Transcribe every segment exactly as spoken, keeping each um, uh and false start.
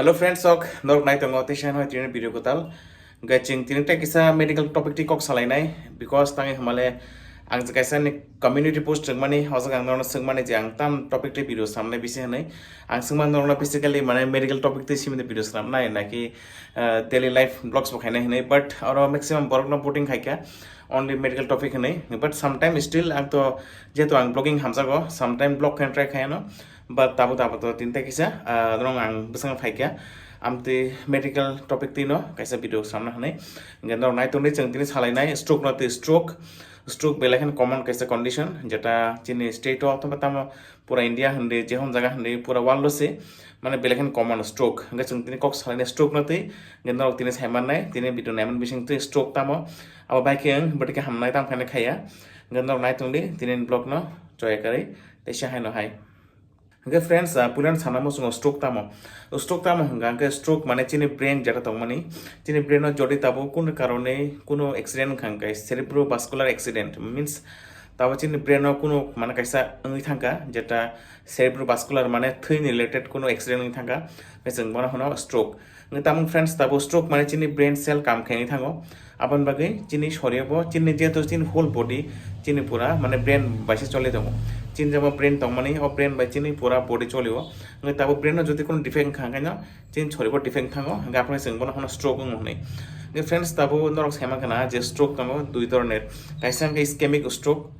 So friends, ok, norok nai tongo teisa no tini video kwtal. Gaching tini tei kisa medical topic ti kok salai nai, because tangi hwnmale ang je kaisa ni community post rwngmani, hojak ang norokno swngmani je ang tam topic ti video samnai bisi hwnwi. Ang swngmani norokno basically mane medical topic ti simi video samnai naki, ah, daily life vlogs bo khainai hwnwi, but oro maximum borokno voting khaikha only medical topic hwnwi, but sometime still ang to jehetu ang vlogging hamjago, sometime vlog khaina try khaiyano, but tabo tabo to tini tei kisa, ah, norok ang bwskango phaikha. Amtwi medical topic twi no kaisa video samna hwnwi. Hwnkhe norok nai tongdi, chwng tini salainai stroke no twi stroke. Stroke belai kheno common kaisa condition, jeta chini state o tamo tamo pura India hwnwi, jehon jaga hwnwi, pura world o se mane belai kheno common stroke. Hwnkhe chwng tini kok salainai stroke no twi, hwnkhe norok tini saimannai, tini video naiman bising twi stroke tamo. Abo bai khe ang bwtwi khe hamnai tamo khaina khaiya. Hwnkhe norok nai tongdi, tini vlog no choya kwrwi teisa haino hai. Hwnkhe friends, ah, puilano sana muchungo stroke tamo. Stroke tamo hwnka hwnkhe stroke mane chini brain jeta tongmani. Chini brain o jodi tabuk kunu karone kunu accident wngkha hwnkhe cerebrovascular accident. Means tabuk chini brain o kunu mane kaisa wngwi thangkha, jeta cerebrovascular mane thwini related kunu accident wngwi thangkha. Hwnkhe chwng bono hwno stroke. Hwnkhe tamo friends, tabuk stroke mane chini brain cell kam khaini thango. Aboni bagwi chini sorio bo chini jehetu chini whole body chini pura mane brain bai se choli tongo. Chini jabo brain tongmani, o brain bai chini pura body cholio. Hwnkhe tabuk brain o jodi kunu defect wngkha hwnkhe no chini sorio bo defect thango, hwnkhe aphano chwng bono hwno stroke wngo hwnwi. Hwnkhe friends, tabuk norok saimankha na je stroke tongo dui dhoroner. Kaisa hwnkhe ischemic stroke.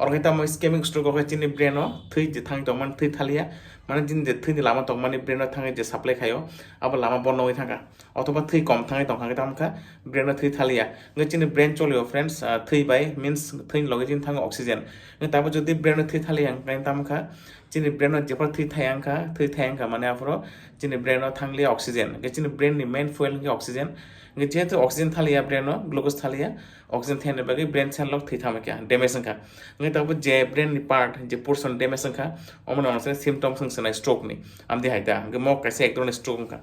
Oro khe tamo ischemic stroke o khe chini brain o thwi je thangwi tongmani thwi thaliya. Mane chini je thwini lama tongmani brain o thangwi je supply khaio, abo lama bondo wngwi thangkha. Othoba thwi kom thangwi tongkha khe tamo kha brain o thwi thaliya. Hwnkhe chini brain cholio friends, ah, thwi bai means thwini logi chini thango oxygen. Hwnkhe tabuk jodi brain o thwi thaliya hwnkhe tamo kha chini brain o jephar thwi thaya wngkha, thwi thaya wngkha mane aphoro chini brain o thangliya oxygen. Hwnkhe chini brain ni main fuel hwnkhe oxygen. Hwnkhe jehetu oxygen thaliya brain o, glucose thaliya, oxygen thaini bagwi brain cell rok thwi thangkha, damage wngkha. Hwnkhe tabuk je brain ni part, je portion damage wngkha, omono ang symptoms wng swnai stroke ni. Amdi hai ta, hwnkhe mo kaisa ek dhoroner stroke wngkha.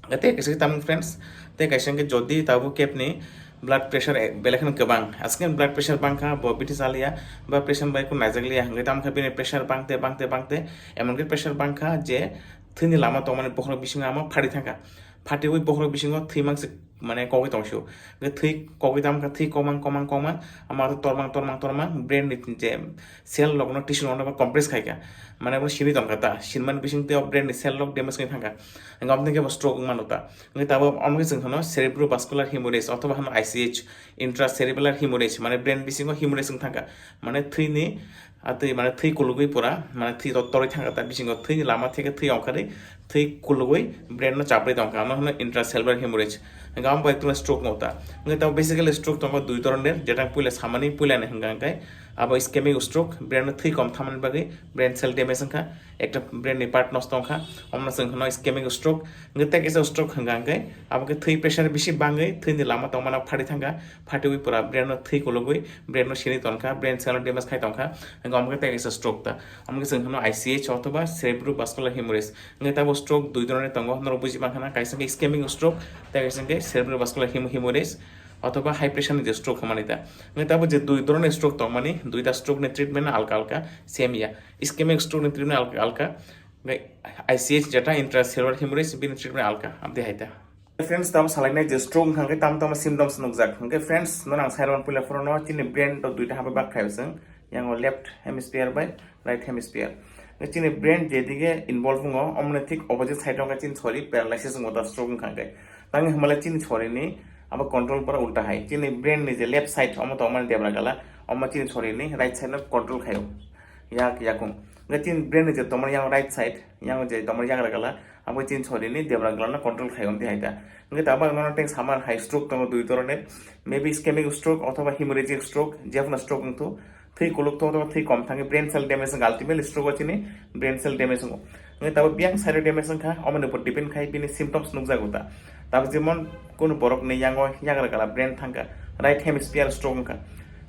Tei kaisa khe tamo friends, tei kaisa hwnkhe jodi tabuk kebni blood pressure, eh, belai kheno kwbang. Aswkhe blood pressure bangkha, bo bithi chaliya, blood pressure bai kunu naijakliya, hwnkhe tamo khe bini pressure bangte, bangte, bangte, emon khe pressure bangkha je thwini lama tongmani bokhorok bisingo amo phari thangkha. Phatiwi bokhorok bisingo thwi mangsi mane kogwi tongsio. Hwnkhe thwi kogwi tamo kha thwi komang, komang, komang, amo tormang, tormang, tormang, brain ni je cell rokno, tissue rokno ba compress khaikha. Mane bo sini tongkha ta, sinmani bisingtwi o brain ni cell rok damage wngwi thangkha. Hwnkhe omo khe bo stroke wngmano ta. Hwnkhe tabuk omo khe chwng hwno cerebrovascular hemorrhage othoba hwno I C H, intracerebral hemorrhage, mane brain bisingo hemorrhage wng thangkha. Mane thwini, ah, twi, mane thwi kulugwi pura, mane thwi to-, torwi thangkha ta bisingo, thwini lama theke thwi ongkharwi, thwi kulugwi brain no chaprwi tongkha, ano hwno intracerebral hemorrhage. Hwnkhe omo bai stroke no ta. Hwnkhe tabuk basically stroke tongo dui dhoroner, jeta puila samani, puilani hwnkha hwnkhe abo ischemic stroke, brain no thwi kom thamani bagwi brain cell damage wngkha, ekta brain ni part nosto wngkha, omono chwng hwno ischemic stroke. Hwnkhe tei kaisa stroke hwnkha hwnkhe abo khe thwi pressure bisi bangwi thwini lama tongmano phari thangkha, phatiwi pura brain no thwi kulugwi brain no sini tongkha, brain cell no damage khai tongkha, hwnkhe omo khe tei kaisa stroke ta. Omo khe chwng hwno I C H othoba cerebrovascular hemorrhage. Hwnkhe tabuk stroke dui dhoroner tongo, norok buji mankha na, kaisa khe ischemic stroke, tei kaisa khe cerebrovascular hem-, hemorrhage, othoba high pressure ni je stroke hwnmani ta. Hwnkhe tabuk je dui dhoroner stroke tongmani, duita stroke ni treatment alka alka, same ya. Ischemic stroke ni treatment alka alka, hwnkhe I C H jeta intracerebral hemorrhage bini treatment alka, amtwi hai ta. Friends, tamo salainai je stroke wngkha hwnkhe tamo tamo symptoms nukjak. Hwnkhe friends, nono ang sairok puila phorono chini brain to duita habai bak khaio chwng. Yango left hemisphere bai right hemisphere. Hwnkhe chini brain jedige involve wngo, omoni thik opposite side o wngkha chini sori paralysis wngo ta stroke wngkha hwnkhe. Tangwi hwnmale chini sorini abo control pura ulta hai. Chini brain ni je left side omo tongmani debra gala, omo chini sorini right side no control khaio. Yak yakung. Hwnkhe chini brain ni je tongmani yang right side, yang je tongmani yagra gala, abo chini sorini debra gala no control khaio, amtwi hai ta. Hwnkhe tabuk nono tei samar hai stroke tongo dui dhoroner. Maybe ischemic stroke othoba hemorrhagic stroke, jephano stroke wngthu. Thwi kuluk tho, tho, thwi kom thangwi brain cell damage wngkha, ultimately stroke o chini brain cell damage wngo. Hwnkhe tabuk biyang side o damage wngkha, omoni upor depend khai bini symptoms nukjago ta. Tabuk jemon kunu borok ni yango yagra gala brain thangkha, right hemisphere stroke wngkha.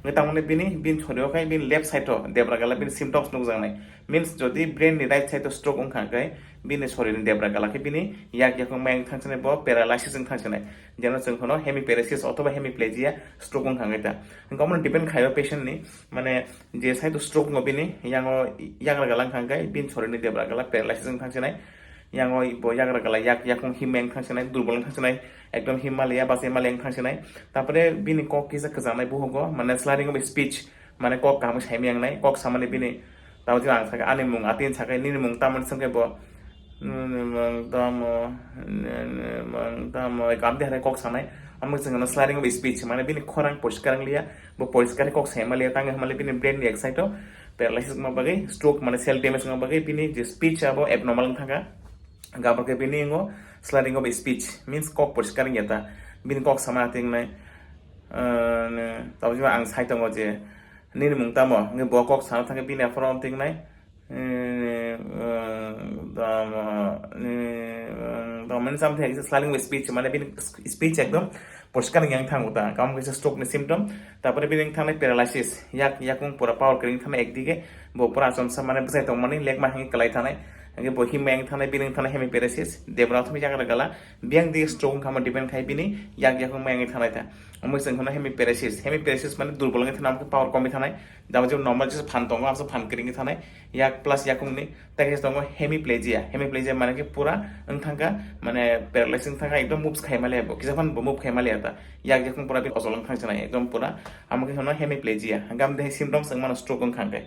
Hwnkhe tamoni bini, bini sorio khai bini left side o debra gala bini symptoms nukjaknai. Means jodi brain ni right side o stroke wngkha hwnkhe bini sorini debra gala khe bini yak yakung mayung thangsinai, bo paralysis wng thangsinai. Jeno chwng hwno hemiparesis othoba hemiplegia stroke wngkha hwnkhe ta. Hwnkhe omono depend khaio patient ni, mane je side o stroke wngo bini, yango yagra gala wngkha hwnkhe bini sorini debra gala paralysis wng thangsinai. Yang o bo yagra gala yak yakung himma yang thangsinai, durbol yang thangsinai, ekdom himma liya, basa himma liya yang thangsinai. Tapore bini kok kisa kwchangnai buhugo, mane slurring of speech, mane kok kaham saimaya yang nai, kok samani bini, tabo je ang sakha, ani mung atin sakha, nini mung tamoni sakha bo, nini mung tamo, nini mung tamo, ekam de hare kok sanai, amo chwng no slurring of speech, mane bini khorang poriskar wng liya, bo poriskar kok saima liya, tang himma liya bini brain ni ek side o paralysis wngma bagwi, stroke mane cell damage wngma bagwi, bini je speech abo abnormal wng thangkha. Gabor khe bini wngo slurring of speech, means kok poriskar wngya ta, bini kok sama ating nai, ah, ne, tabo jima ang sai tongo je, nini mung tamo? Hwnkhe bo kok sana thangkhe bini aphuru ating nai, eh, eh, tamo, eh, eh, tamo, mane something like slurring of speech, mane bini speech ekdom poriskar wngya wng thango ta, kamo kaisa stroke ni symptom, tapore bini wng thangnai paralysis, yak yakung pura power kwrwi wng thangnai ekdige, bo pura achomsa mane bwsai tongmani lekma hwnwi kwlai thanai, hwnkhe bo himma wng thangnai, bini wng thangnai hemiparalysis, debra thumi yagra gala, biyang dige stroke wng khama depend khai bini yak yakung ma wngwi thangnai ta. Omo chwng kheno hemiparalysis, hemiparalysis mane durbol wngwi thanai, power komwi thanai, jabo jabo normal jesa phan tongo, asa phan kwrwi wngwi thanai, yak plus yakungni, tei kaisa tongo hemiplegia, hemiplegia mane khe pura wng thangkha, mane paralysis wng thangkha, ekdom moves khai maliya bo, kisa phano bo move khai maliya ta, yak yakung pura bini ojol wng thangsinai, ekdom pura, amo khe hono hemiplegia, hwnkhe amo tei symptoms wng mano stroke wng kha hwnkhe.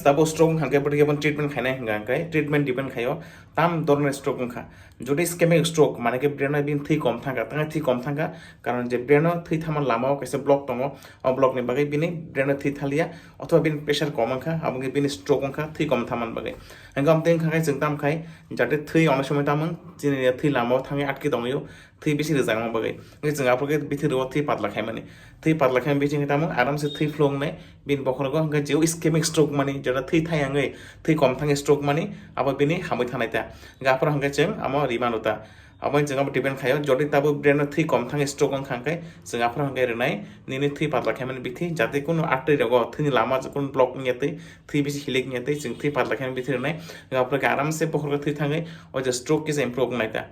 Tabo stroke wng kha hwnkhe, bwdwi khe bono treatment khainai hwnkha hwnkhe, treatment depend khaio, tam dhoroner stroke wng kha. Jodi ischemic stroke, mane khe brain o bini thwi kom thangkha, tangwi thwi kom thangkha, karon je brain o thwi thangma lama o kaisa block tongo, o block ni bagwi bini brain o thwi thaliya, othoba bini pressure kom wngkha, abo wngkhe bini stroke wngkha, thwi kom thangmani bagwi. Hwnkhe amtwi wngkha khe chwng tam khai, jate thwi onek somoi tamung, chini thwi lama o thangwi atki tongwi o, thwi bisi rwjakma bagwi. Hwnkhe chwng aphuru khe bithi rwo thwi patla khaimani. Thwi patla khaimani bising khe tamung aramse thwi flow wngnai, bini bokhorogo hwnkhe jeo ischemic stroke mani, jora thwi thai wngwi, thwi kom thangwi stroke mani, abo bini hamwi thanai ta. Hwnkhe aphuru hwnkhe chwng amo rwi mano ta. Abo chwng abo depend khaio, jodi tabuk brain o thwi kom thangwi stroke wngkha hwnkhe, chwng aphuru hwnkhe rwnai, nini thwi patla khaimani bithi, jate kunu artery rogo thwini lama kunu block wngya twi, thwi bisi hilik wngya twi, chwng thwi patla khaimani bithi rwnai. Hwnkhe aphuru khe aramse bokhorogo thwi thangwi, o je stroke kisa improve wngnai ta.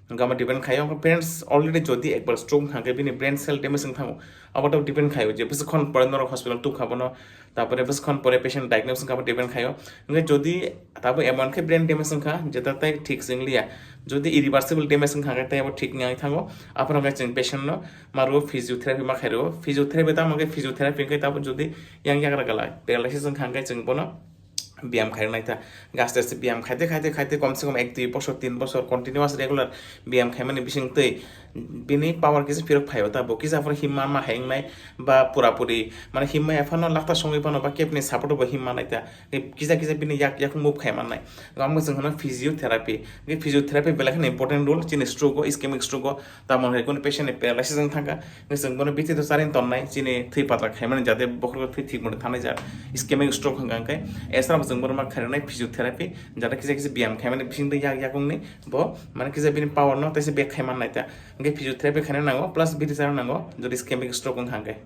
Hwnkhe amo depend khaio, hwnkhe parents already jodi ekbar stroke wngkha hwnkhe bini brain cell damage wng thango, abo to depend khaio je bwswk khon pore norok hospital tubkha bono, tapore bwswk khon pore patient diagnose wngkha abo depend khaio. Hwnkhe jodi tabo emon khe brain damage wngkha jeta tai thik se wngliya, jodi irreversible damage wngkha hwnkhe tai abo thik wngya thango, aphuru hwnkhe chwng patient no ma rwo physiotherapy ma khai rwo, physiotherapy tamo khe physiotherapy hwnkhe tabo jodi yang yagra gala paralysis wngkha hwnkhe chwng bono biyam khairok naitha. Aste aste biyam khaite khaite khaite kom se kom ek dui bosor tin bosor continuous regular biyam khaimani bising twi bini power kisa phirok phaio ta, bo kisa phano himma ma hai wngnai ba pura puri mane himma ya phano lakta songwi phano ba kebni support bo himma naitha. Kisa kisa bini yak yak move khai mannai. Omo chwng hono physiotherapy. Physiotherapy belai kheno important role chini stroke o, ischemic stroke o. Tamo hai kunu patient ni paralysis wng thangkha, hwnkhe chwng bono bithi to charing tonnai, chini thwi patla khaimani jate bokhorok thwi thik mani thanai jak, ischemic stroke hwnkha hwnkhe, esra bo chwng bono ma khairoknai physiotherapy, jate kisa kisa biyam khaimani bisingtwi yak yakungni bo, mane kisa bini power no teisa back khai mannai ta, hwnkhe physiotherapy khaina nango, plus bithi chana nango, jodi ischemic stroke wngkha hwnkhe.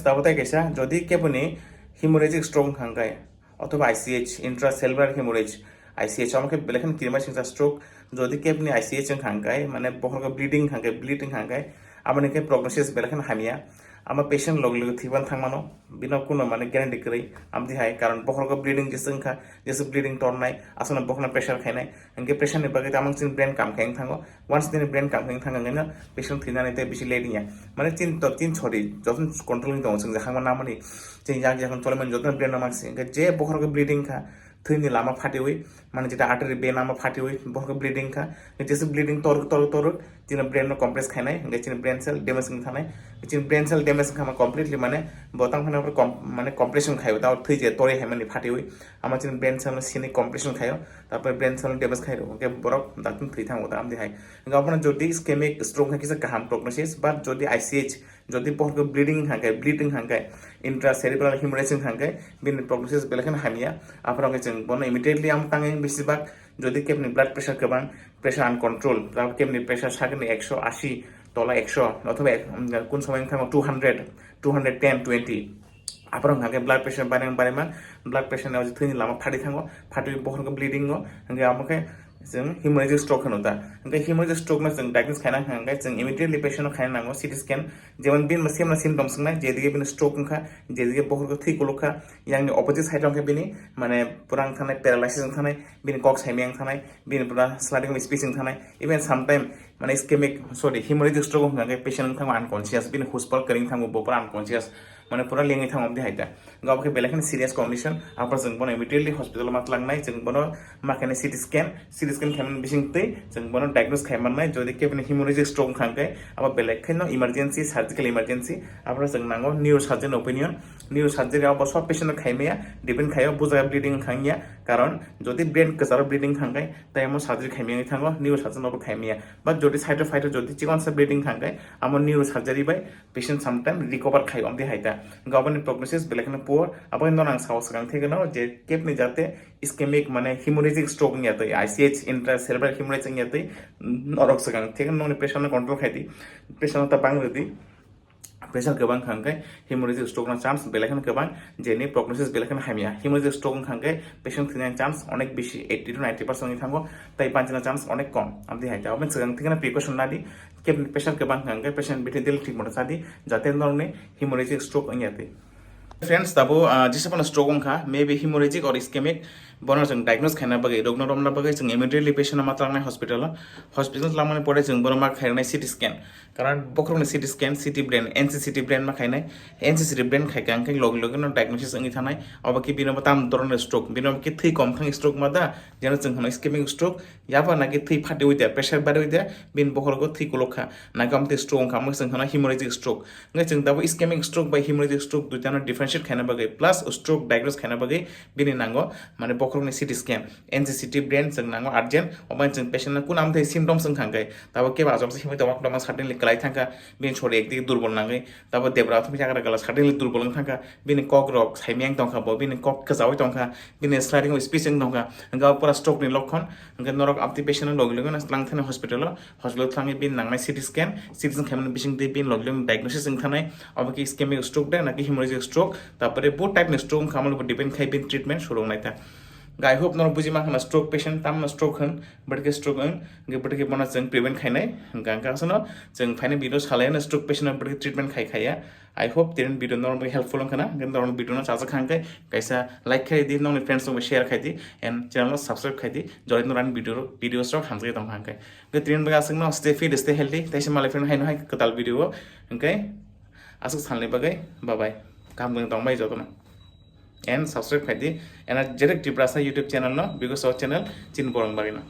Tabuk tei kaisa, jodi keboni hemorrhagic stroke wngkha hwnkhe, othoba I C H, intracellular hemorrhage, I C H, omo khe belai kheno kirima singsa stroke, jodi kebni I C H wngkha hwnkhe, mane bokhorok bleeding wngkha hwnkhe, bleed wngkha hwnkhe, aboni khe prognosis belai kheno hamya. Ama patient logi logi thwibani thangmano, bino kuno mane guarantee kwrwi, amtwi hai, karon bokhorok bleeding jesa wngkha, jesa bleeding tornai, aswkno bokhorno pressure khainai, hwnkhe pressure ni bagwi tamo chini brain kam khai wng thango. Once nini brain kam khai wng thang wngkhe no patient thwinani tei bisi late wngya. Mane chini to, chini sorry, jotono control wng tongo, chwng je hangma namani, chini yak yak choli mani jotono brain no mangsi. Hwnkhe je bokhorok bleeding kha, thwini lama phatiwi, mane jeta artery vein lama phatiwi, bokhorok bleeding kha. Hwnkhe jesa bleeding toruk toruk toruk, chini brain no compress khainai, hwnkhe chini brain cell damage wng thanai. Chini brain cell damage wngkha ma completely, mane bo tang phano com-, mane compression khaio, tao thwi je torwi hai mani phatiwi. Ama chini brain cell no sini compression khaio. Tarpore brain cell damage khai rw, hwnkhe borok dakti thwi thango ta, amtwi hai. Hwnkhe abono jodi ischemic stroke hai kisa kaham prognosis, but jodi I C H, jodi bokhorok bleeding hwnkhe, bleeding hwnkhe, intracerebral hemorrhage hwnkhe, bini prognosis belai kheno hamya. Aphuru hwnkhe chwng bono immediately amo tangwi bisi bak, jodi kebni blood pressure kwbang, pressure uncontrolled, tabuk kebni pressure sakni ekso asi tola ekso, othoba ek-, um, kun somoi wng thango two hundred, two hundred ten, twenty. Aphuru hwnkha khe blood pressure bareng barema, blood pressure ni thwini lama phati thango, phati bokhorok bleeding o, hwnkhe amo khe Chwng hemorrhagic stroke hwno da. Hwnkhe hemorrhagic stroke no chwng diagnose khaina hwnkhe chwng immediately patient no khaina nango C T scan. Jemon bini same no symptoms wngnai, jedige bini stroke wngkha, jedige bokhorok thwi kulukha, yangni opposite side wngkha bini, mane pura wngthanai, paralysis wngthanai, bini kok saimaya wngthanai, bini pura sliding speech wngthanai, even sometime mane ischemic, sorry, hemorrhagic stroke wngkha khe patient wngthango unconscious, bini huspal kwrwi wngthango bo pura unconscious, mane pura lengwi thango amdi hai ta. Gabo khe belai kheno serious condition, apor chwng bono immediately hospital ma tlangnai, chwng bono ma khainai C T scan, C T scan khaimani bising twi chwng bono diagnose khai mannai, jodi khe bini hemorrhagic stroke wngkha khe abo belai kheno emergency, surgical emergency, apor chwng nango neurosurgeon opinion, neurosurgery abo sob patient no khaimaya, depend khaio bujaga bleeding wngkha wngya, karon jodi brain kwcharo bleeding wngkha khe tai amo surgery khaimaya wngwi thango, neurosurgeon abo khaimaya, but jodi side o phaito jodi chikonsa bleeding wngkha khe amo neurosurgery bai patient sometime recover khai omdi hai ta. Gaboni prognosis belai kheno poor, abo no ang sao swkang thekeno je kebni jate ischemic mane hemorrhagic stroke wngya twi I C H intracerebral hemorrhage wngya twi norok swkang thekeno nokni pressure no control khai di, pressure no ta bang rwdi. Pressure kwbang kha hwnkhe hemorrhagic stroke no chance belai kheno kwbang, jeni prognosis belai kheno hamya. Hemorrhagic stroke wngkha hwnkhe patient thwinani chance onek bisi, eighty to ninety percent wngwi thango, tai banchina chance onek kom. Amdi hai ta, oboni swkang thekeno precaution nadi, kebni pressure kwbang kha hwnkhe patient bini daily treatment chadi, jate norokni hemorrhagic stroke wngya twi. Friends, tabo, ah, jesa phano stroke wngkha, maybe hemorrhagic or ischemic, bono chwng diagnose khaina bagwi, rokno romna bagwi chwng immediately patient no ma tlangnai hospital o. Hospital tlanmani pore chwng bono ma khairoknai C T scan. Karon bokhorokni C T scan, C T brain, N C C T brain ma khainai. N C C T brain khaikha hwnkhe logi logi no diagnosis wngwi thanai. Obo khe bino bo tam doronor stroke, bino bo khe thwi kom thang stroke ma da, jeno chwng hwno ischemic stroke, yaba naki thwi phatiwi de, pressure bariwi de, bini bokhorogo thwi kuluk kha, naki omo twi stroke wngkha, omo chwng hwno hemorrhagic stroke. Hwnkhe chwng tabuk ischemic stroke bai hemorrhagic stroke duitano differentiate khaina bagwi, plus stroke diagnose khaina bagwi bini nango, mane, bokhorokni C T scan, N C C T brain chwng nango urgent, omo chwng patient no kun amthai symptoms wngkha hwnkhe, tabuk kebo ajok se himwi tongma, tongma suddenly kwlai thangkha, bini sori ekdigi durbol nangwi, tabuk debra thumwi yagra gala suddenly durbol wngkha hwnkha, bini kok rok saimiyang tongkha bo, bini kok kwchaui tongkha, bini sliding speech wng tongkha, hwnkhe abo pura stroke ni lokhon. Hwnkhe norok abdi patient no logi logi no tlang thani hospital o, hospital o thangwi bini nangnai C T scan, C T scan khaimani bising twi bini logi logi diagnosis wng thanai, obo khe ischemic stroke de naki hemorrhagic stroke, tapore bo type ni stroke wngkha, amo bo depend khai bini treatment swrwng nai ta. I hope norok buji mankha na stroke patient tamno stroke hwn, bwdwkhe stroke wng, hwnkhe bwdwkhe bono chwng prevent khainai, hwnkhe ang khe aswkno chwng phainai video salai no stroke patient no bwdwkhe treatment khai khaiya. I hope tini video norok helpful wngkha na, hwnkhe norok video no chajak kha hwnkhe kaisa like khai di, nokni friends rok bai share khai di, and channel no subscribe khai di, jodi norok ani video, videos rok hamjagwi tongkha hwnkhe. Hwnkhe tini bagwi aswkno stay fit, stay healthy, teisa malai phano haino hai kwtal video o, hwnkhe aswk salni bagwi bye bye, kaham tongbai jotono, and subscribe khai di, and Jerek Tiprasa YouTube channel no, because our channel chini borok bagwi no.